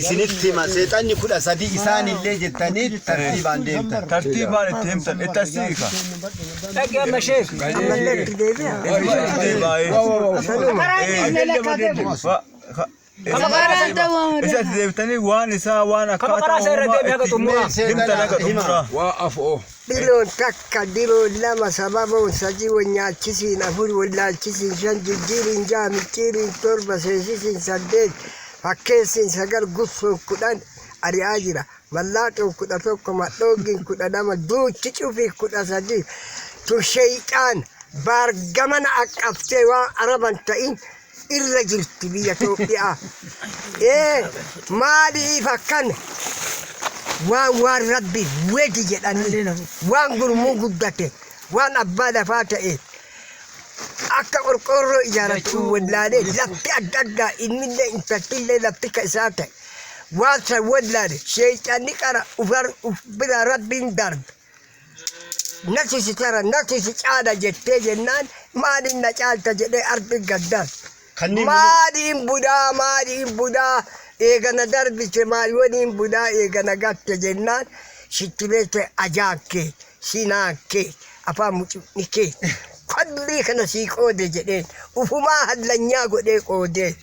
Isinitti hima seexanni 13 isaanillee jettanii tartiibaan deemtan. Tartiibaan itti himtan itti as hiika. Dhaqee amma sheek. Ammallee itti deebi'a. Isa itti deebitanii waan isaa waan akkaataa karaa isaa irra deebi'ee haga xumuraa. himtan haga xumuraa. Waa afoo. Dhiroon takka, dhiroon lama, sababoon sadii, wal nyaachisiin afur, wal laalchisiin shan, jijjiiriin jaha, micciiriin torba, seesisiin saddeet, fakkeessiin sagal, gussoon 10 ari'aa jira. Mallaaxoon 11, madhooggiin 12, duuchi cufii 13. Tun sheeyxaan baargamana aqqaftee waan araban ta'in irra jirti biyya Itoophiyaa. Ee maaliif akkana? Waan waan rabbi wedi jedhanii waan gurmuu guddate waan abbaa lafaa ta'e akka qorqoorroo ijaarratu wallaalee lafti adda addaa innillee intaltillee lafti ka isaa ta'e waan san wallaale sheeyxanni qara uf bira rabbiin darbe. Natu si tara natu si caala jettee jennaan maaliin na caalta jedhee arbi gaddar. Kanneen Maaliin budaa maaliin budaa eegana darbite maal waliin budaa eegana gatte jennaan sitti beekte ajaan kee sinaan kee afaan mucuqni kee kollii kana sii qoode jedheen ufumaa hallanyaa godhee qoodee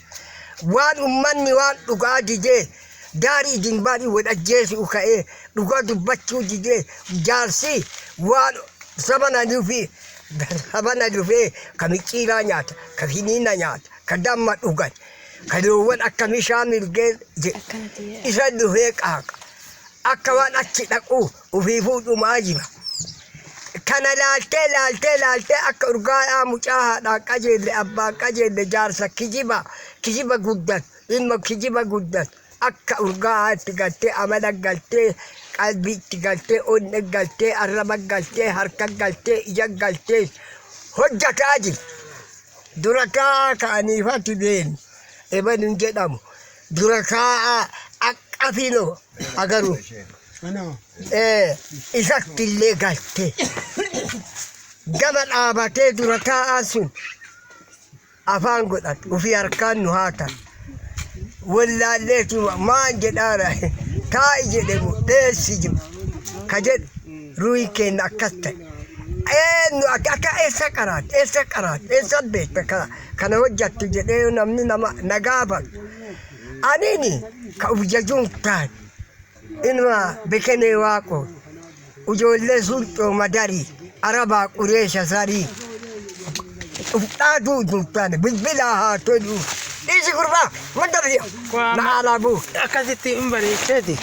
waan ummanni waan dhugaa didee daarii dinbaarii wal ajjeesu ka'ee dhugaa dubbachuu didee jaarsi waan sabana dhufee sabana dhufee ka micciiraa nyaata ka finiina nyaata ka damma dhugan ka loowwan akka mishaa mirgee jedhu isa dhufee qaaqa akka waan achi dhaqu ufiifuu dhumaa jira. Kana laaltee laaltee laaltee akka urgaa'aa mucaa haadhaan qajeelle abbaan qajeelle jaarsa kijiba kijiba guddatu ilma kijiba guddatu akka urgaa'aa itti galtee amala galtee qalbii itti galtee onnee galtee arraba galtee harka galtee ija galtee hojjataa jirti. Dura taa'aa ka'aniifatti deemu ebaluun jedhamu dura taa'aa akka filoo agaruu. Isatti illee galtee gama dhaabatee dura taa'aa sun afaan godhatu ofii harkaan nu haatan wallaalleetu maan jedhaara taa'i jedhemu dheessi jiru ka jedhu ruuhi keenya akkas ta'e. Eenyu akka eessa qaraate eessa qaraate eessa beekta kana hojjattu jedhee namni nama na gaafatu. Anini ka uf jajuun taane ilma bekenee waaqoo ijoollee sulxoo madarii arabaa qureesha sarii uf dhaaduu utuu taane bilbilaa haa toluu. Dhiisi gurbaa wanta biyya na alaa buu. Akkasitti hin bareecheeti.